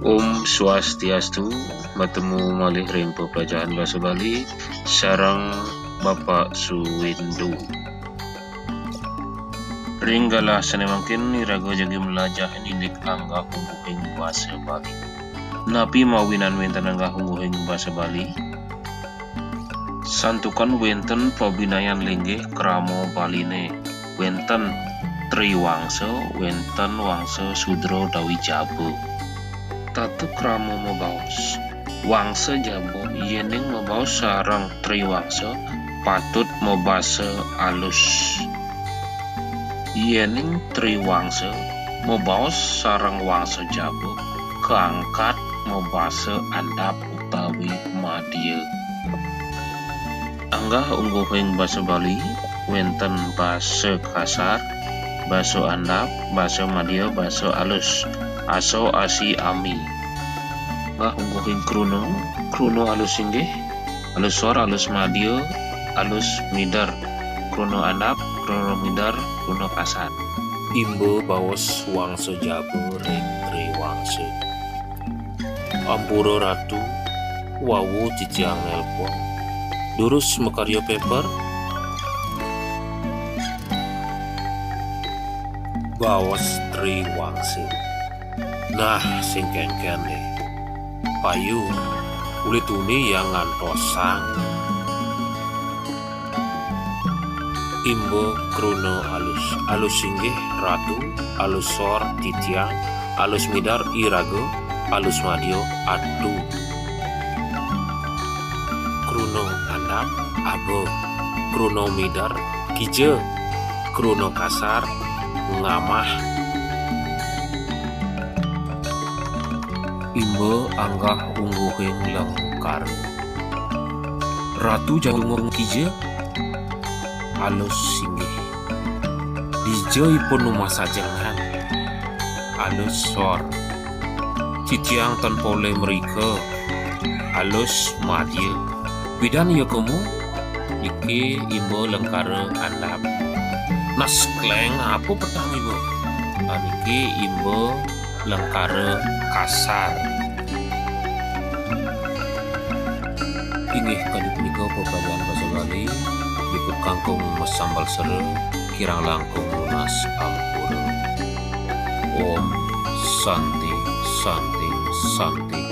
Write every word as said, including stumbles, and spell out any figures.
Om Swastiastu, matemu malih ring pepelajahan basa Bali sareng Bapak Suwindu. Ring galah sane mangkin iraga jagi mlajah indik anggah-ungguhing basa Bali. Napi mawinan wenten anggah-ungguhing basa Bali? Santukan wenten pabinayan linggih krama Baline, wenten triwangsa, wenten wangsa sudra utawi jaba. Tata krama mabaos. Wangsa jaba yening mabaos sareng triwangsa patut mabasa alus. Yening triwangsa mabaos sareng wangsa jaba kaangkat mabasa andap utawi madya. Anggah-ungguhing basa Bali wenten basa kasar, basa andap, basa madya, basa alus, asa, asi, ami. Anggah-ungguhing kruna, kruna alus inggih, alus sor, alus madya, alus mider, kruna andap, kruna mider, kruna kasar. Imba baos wangsa jaba ring triwangsa. Ampura Ratu, wau titiang nelpon. Durus makarya paper. Baos triwangsa. Nah, sing kenken né. Payu, uli tuni yang ngantosang. Imba kruna alus. Alus inggih Ratu, alus sor titiang, alus mider iraga, alus madya atu. Kruna andap aba, kruna mider kija, kruna kasar ngamah. Imba anggah-ungguhing lengkara. Ratu jagi ngungkija, alus inggih. Dija ipun numbas ajengan, alus sor. Titiang tan polih mrika, alus madya. Pidan ya kemu, niki imba lengkara andap. Nas kleng apa petang iba? Ah, niki imba lengkara kasar. Inggih kadi punika pepelajahan basa Bali, diput kangkung masambal sera, kirang langkung nunas ampura. Om Santi, Santi, Santi.